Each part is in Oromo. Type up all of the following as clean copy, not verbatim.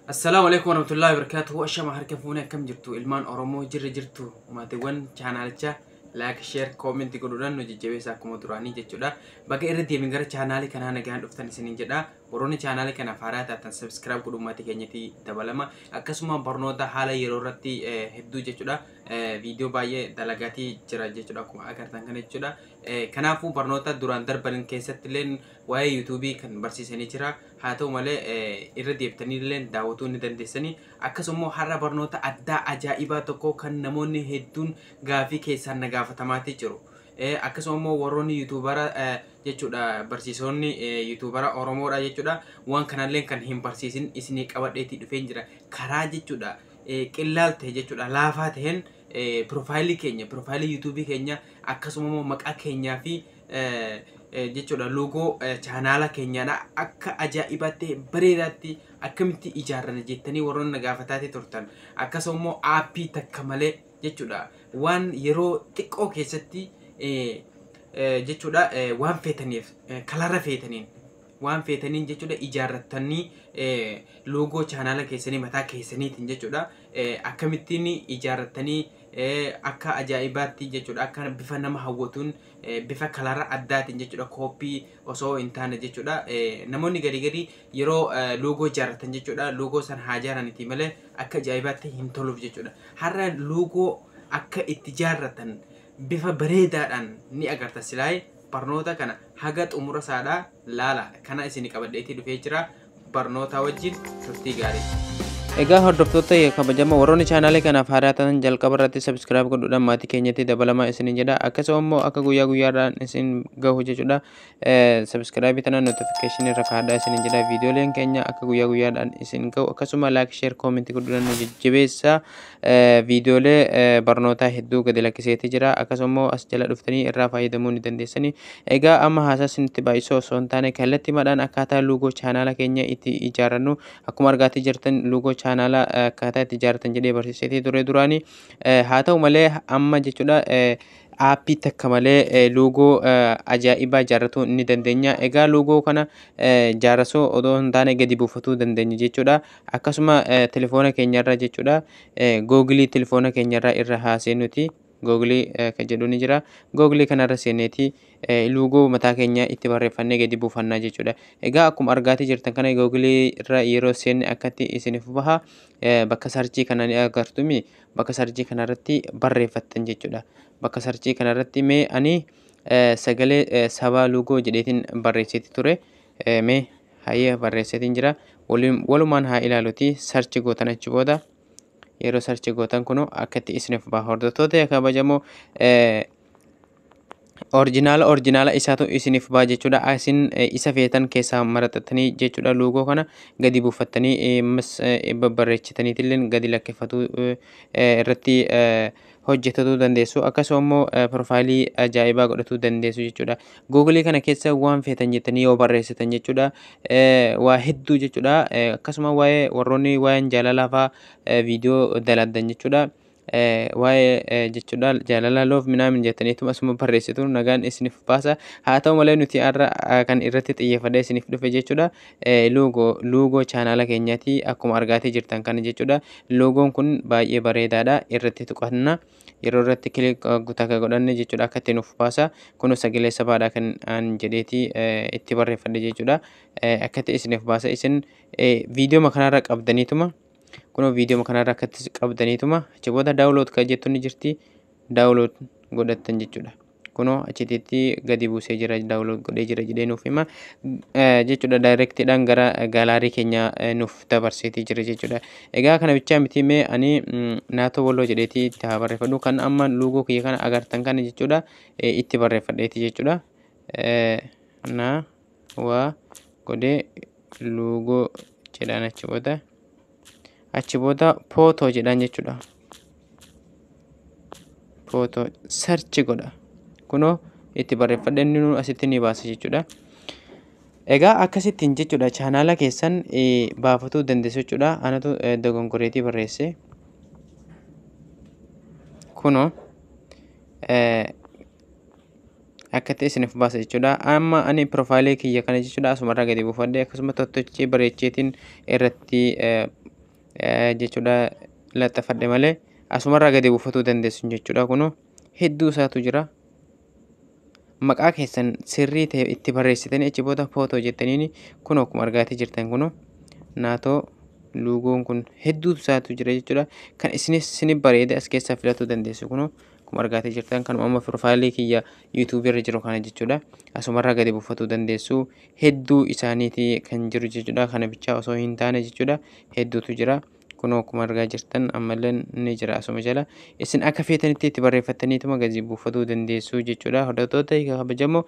Assalaamu alaikum warahmatullahi wabarakatuh. Ashama harka fuunee, akkam jirtu ilmaan Oromoo? Jirra jirtu maatiiwwan chaanaalichaa? Like, share, comment godhuudhaan nu jajjabeessa akkuma duraanii jechuudha. Baga irra deemin gara chaanaalii kanaa nagaan dhuftan isiniin jedha. Warroonni chaanaalii kanaaf haaraa taatan subscribe godhuun maatii keenyatti dabalama. Akkasuma barnoota haala yeroo irratti hedduu jechuudha. Viidiyoo baay'ee dalagaatii jira jechuudha, akkuma agartan kana jechuudha. Kanaafuu barnoota duraan darban keessatti illee waa'ee yuutuubii kan barsiisanii jira. Haa ta'u malee irra deebitanii illee daawwatuu ni dandeessanii. Akkasuma har'a barnoota addaa ajaa'ibaa tokko kan namoonni hedduun gaafii keessaan na gaafatamaatii jiru. Akkasuma immoo warroonni yuutuubara jechuudha, barsiisonni yuutuubara Oromoodha jechuudha. Waan kanallee kan hin barsiisin isinii qabadheetii dhufeen jira. Karaa jechuudha qillaal ta'e jechuudha, laafaa ta'een piroofaayilii keenya, piroofaayilii yuutuubii keenya, akkasuma immoo maqaa keenyaa fi jechuudha loogoo chaanaala keenyaadha akka ajaa'ibaatti bareedaatti akkamitti ijaarran jettanii warroonni na gaafataatii turtan. Akkasuma immoo aappii takka malee jechuudha waan yeroo xiqqoo keessatti jechuudha waan feetaniif kalara feetaniin waan feetaniin jechuudha ijaarrattanii loogoo chaanaala keessanii mataa keessaniitiin jechuudha akkamittiin ijaarrattanii akka ajaa'ibaatti jechuudha, akka bifa nama hawwatuun, bifa kalara addaatiin jechuudha, kooppii osoo hin taane jechuudha. Namoonni gadi gadi yeroo loogoo ijaarratan jechuudha, loogoo san haa ijaaraniiti malee akka ajaa'ibaatti hin toluuf jechuudha. Har'a loogoo akka itti ijaarratan bifa bareedaadhaan ni agarta. Silaayee barnoota kana haga xumura isaadhaa laala. Kana isin qabadheetii dhufee jira. Barnoota wajjin turtii gaarii. Egaa hordoftoota kabajamoo, warroonni chaanaalii kanaaf haaraa ta'an jalqaba irratti subscribe godhuudhaan maatii keenyatti dabalamaa isinin jedha. Akkasuma immoo akka guyyaa guyyaadhaan isin gahu jechuudha subscribe tana notification irra kaa'adhaa isinin jedha, viidiyooleen keenya akka guyyaa guyyaadhaan isin gahu. Akkasuma like, share, comment godhuudhaan nu jajjabeessa. Viidiyoolee barnootaa hedduu gadi lakkiseetii jira. Akkasuma immoo as jala dhuftanii irraa fayyadamuu ni dandeessanii. Egaa amma haasaa isinitti baay'isuu osoo hin taane kallattii madhaan akkaataa loogoo chaanaala keenya itti ijaarrannu, akkuma argaatii jirtan loogoo chaanaala akkaataa itti ijaarratan jedhee barsiiseetii ture duraanii. Haa ta'u malee amma jechuudha aappii takka malee loogoo ajaa'ibaa ijaarratuu ni dandeenya. Egaa loogoo kana ijaarrasuu odoo hin taane gadi buufatuu dandeenya jechuudha. Akkasuma telefoona keenyarra jechuudha googilii telefoona keenyarra irra haa seenuti. Googilii kan jedhu ni jira. Googilii kanarra seeneeti loogoo mataa keenya itti barreeffannee gadi buufannaa jechuudha. Egaa akkuma argaatii jirtan kana googilii irra yeroo seenne akkatti isiniif baha. Bakka search kana ni agartumi, bakka search kanarratti barreeffattan jechuudha. Bakka search kanarratti mee ani sagalee sabaa loogoo jedheetiin barreesseeti ture. Mee hayyee barreesseetiin jira. Walumaan haa ilaaluti. Search gootan. Achi booda yeroo search gootan kunu akkatti isiniif baha. Hordoftoota kabajamoo, original isaatu isiniif baha jechuudha. Isin isa feetan keessaa maraxatanii jechuudha loogoo kana gadi buufattanii ammas babbareechitaniitillee gadi lakkifatuu irratti hojjetatuu dandeessu. Akkasuma immoo piroofaayilii ajaa'ibaa godhatuu dandeessu jechuudha. Googilii kana keessa waan feetan jettanii yoo barreessitan jechuudha waa hedduu jechuudha. Akkasuma waa'ee warroonni waa'een jaalalaa fa'aa viidiyoo daladdan jechuudha. Waa'ee jechuudha jaalala loof minaamin jettaniitu asuma barreessitu nagaan isiniif baasa. Haa ta'u malee nuti har'a kan irratti xiyyeeffadhee isiniif dhufe jechuudha loogoo chaanaala keenyaati. Akkuma argaatii jirtan kana jechuudha, loogoon kun baay'ee bareedaadha. Irratti tuqanna. Yeroo irratti click takka godhanne jechuudha akka itti nuuf baasa. Kun sagalee sabaadha kan an jedheeti itti barreeffadhe jechuudha. Akka itti isiniif baasa, isin viidiyoo kanarra qabdaniituma, kunoo viidiyoo kanarra akkatti qabdaniituma, achi booda download kan jettu ni jirti, download godhattan jechuudha. Kunoo achititti gadi buusee jira, download godhee jira jedhee nuuf hima jechuudha. Directiidhaan gara gallery keenya nuuf dabarseetii jira jechuudha. Egaa kana bichaa miti, mee ani naatoo walloo jedheetii itti haa barreeffadhu. Kan amma loogoo kiyya kana agartan kana jechuudha itti barreeffadheeti jechuudha. Na waa godhee loogoo jedhaan, achi booda photo jedhaan jechuudha. Photo search godha. Kunoo itti barreeffadhe, inni asitti ni baasa jechuudha. Egaa akkasittiin jechuudha chaanaala keessan baafatuu dandeessu jechuudha. Anatu dogongoreetii barreesse. Kunoo akkatti isiniif baasa jechuudha. Amma ani piroofaayilii kiyya kana jechuudha asumarraa gadi buufadhe, akkasuma tottochee bareecheetiin irratti jechuudha laxxafadhe malee asumarraa gadi buufatuu dandeessu jechuudha. Kunoo hedduu isaatu jira. Maqaa keessan sirrii ta'e itti barreessitanii achi booda footoo jettaniini kunoo akkuma argaatii jirtan kunoo naatoo luugoon kun hedduu isaatu jira jechuudha. Kan isinis isin bareede as keessaa filatuu dandeessu kunoo akkuma argaatii jirtan kanuma amma piroofaayilii kiyya yuutuubii irra jiru kana jechuudha. Asumarraa gadi buufatuu dandeessu hedduu isaaniiti kan jiru jechuudha. Kana bichaa osoo hin taane jechuudha hedduutu jira. Kunoo akkuma argaa jirtan ammallee ni jira asuma jala. Isin akka feetanitti itti barreeffattaniituma gadi buufatuu dandeessu jechuudha. Hordoftoota kabajamoo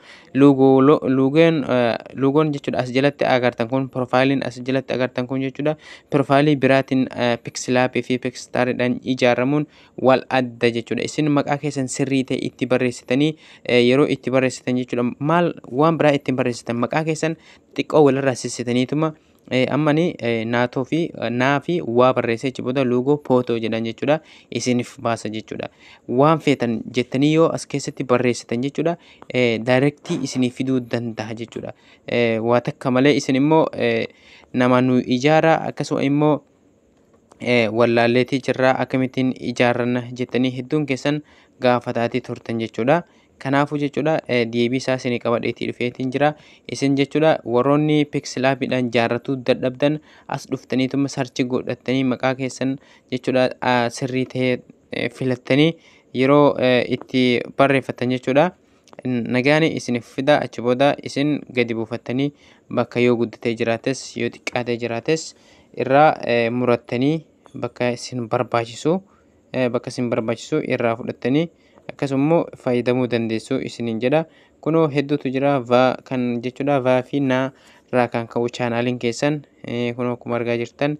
luugoon jechuudha as jalatti agartan kun piroofaayiliin as jalatti agartan kun jechuudha. Piroofaayilii biraatiin piiksilaappii fi piikstaariidhaan ijaaramuun wal adda jechuudha. Isin maqaa keessan sirrii ta'e itti barreessitanii yeroo itti barreessitan jechuudha. Maal waan biraa ittiin barreessitan maqaa keessan xiqqoo walirraa sissitaniituma ammani naatoo fi naa fi waa barreessee achi booda loogoo footoo jedhan jechuudha isiniif baasa jechuudha. Waan feetan jettanii yoo as keessatti barreessitan jechuudha daayirektii isiniif fiduu danda'a jechuudha. Waa takka malee isin immoo nama nu ijaara akkasuma immoo wallaalleetii jirraa akkamittiin ijaarranna jettanii hedduun keessan gaafataatii turtan jechuudha. Kanaafuu jechuudha deebii isaa isinii qabadheetii dhufeetiin jira. Isin jechuudha warroonni piiksilaapiidhaan jaarratuu dadhabdan as dhuftaniituma sarchi godhattanii maqaa keessan jechuudha sirrii ta'e filattanii yeroo itti barreeffattan jechuudha. Nagaan isiniif fida achi booda isin gadi buufattanii bakka yoo guddatee jiraates yoo xiqqaatee jiraates irraa murattanii bakka isin barbaachisu bakka isin barbaachisu irraa fudhattanii akkasuma immoo fayyadamuu dandeessu isiniin jedha. Kunoo hedduutu jira vaa kan jechuudha vaa fi naa irraa kan ka'u chaanaaliin keessan kunoo akkuma argaa jirtan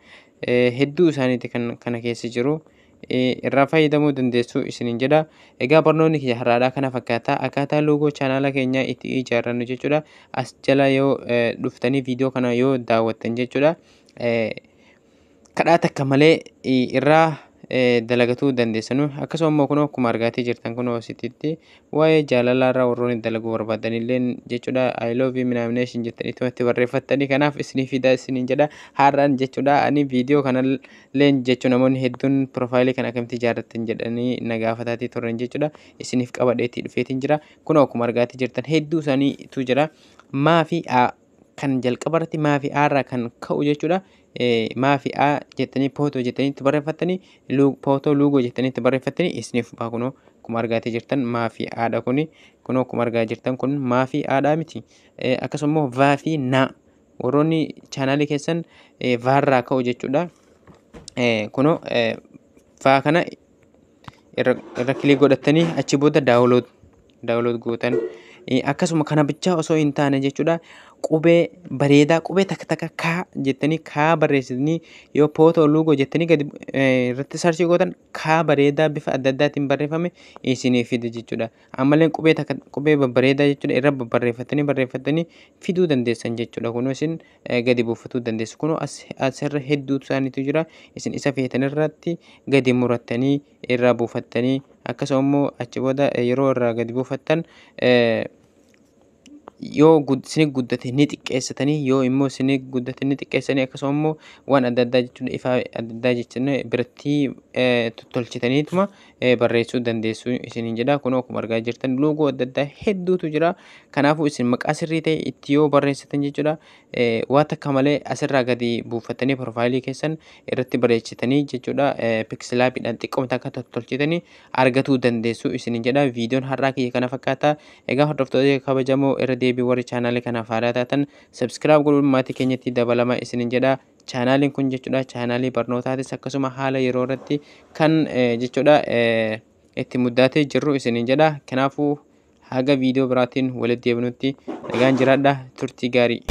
hedduu isaaniiti kan kana keessa jiru. Irraa fayyadamuu dandeessu isiniin jedha. Egaa barnoonni kiyya har'aadhaa kana fakkaata. Akkaataa loogoo chaanaala keenyaa itti ijaarrannu jechuudha. As jala yoo dhuftanii viidiyoo kana yoo daawwattan jechuudha. Kadhaa takka malee irraa dalagatuu dandeessanu. Akkasuma immoo kunoo akkuma argaatii jirtan kunoo asittitti waa'ee jaalalaa irraa warroonni dalaguu barbaadan illee jechuudha. I love you minaamination jettanii itti barreeffattanii kanaaf isinii fidaa isiniin jedha. Har'aan jechuudha ani viidiyoo kanallee jechuun namoonni hedduun piroofaayilii kana akkamitti ijaarrattan jedhanii na gaafataatii turan jechuudha. Isiniif qabadheetii dhufeetiin jira. Kunoo akkuma argaatii jirtan hedduu isaaniitu jira. Maa fi A kan jalqaba irratti maa fi A irraa kan ka'u jechuudha. Maa fi A jettanii footoo jettanii itti barreeffattanii footoo loogoo jettanii itti barreeffattanii isiniif ba'a kunoo akkuma argaatii jirtan maa fi A'dha kuni kunoo akkuma argaa jirtan kun maa fi A'dha miti. Akkasuma immoo vaa fi naa warroonni chaanaalii keessan vaarraa ka'u jechuudha. Kunoo vaa kana irra kilik godhattanii achi booda daawulood gootan. Akkasuma kana bichaa osoo hin taane jechuudha qubee bareedaa qubee takka takka kaa jettanii kaa barreessitanii yoo footoo loogoo jettanii gadi irratti sarchii gootan kaa bareedaa bifa adda addaatiin barreeffame isinii fida jechuudha. Ammallee qubee takka qubee babbareedaa jechuudha irra barreeffattanii barreeffattanii fiduu dandeessan jechuudha. Kunoo isin gadi buufatuu dandeessu. Kunoo asirra hedduutu isaaniitu jira. Isin isa feetan irratti gadi murattanii irraa buufattanii akkasuma immoo achi booda yeroo irraa gadi buufattan yoo isin guddate ni xiqqeessatanii yoo immoo isin guddate ni xiqqeessanii akkasuma immoo waan adda addaa jechuudha ifa adda addaa jechuudha biratti tottolchitaniituma barreessuu dandeessu isiniin jedha. Kunoo akkuma argaa jirtan loogoo adda addaa hedduutu jira. Kanaafuu isin maqaa sirrii ta'e itti yoo barreessitan jechuudha waa takka malee asirraa gadi buufatanii piroofaayilii keessan irratti bareechitanii jechuudha piiksilaapiidhaan xiqqooma takka tottolchitanii argatuu dandeessu isiniin jedha. Viidiyoon har'aa kiyya kana fakkaata. Egaa hordoftoota kabajamoo irra deebii warri chaanaalii kanaaf haaraa taatan sabskiraayib godhuun maatii keenyatti dabalama isiniin jedha. Chaanaaliin kun jechuudha chaanaalii barnootaatis akkasuma haala yeroo irratti kan jechuudha itti muddaatee jirru isiniin jedha. Kanaafuu haga viidiyoo biraatiin walitti deebinutti nagaan jiraadha turtii gaarii.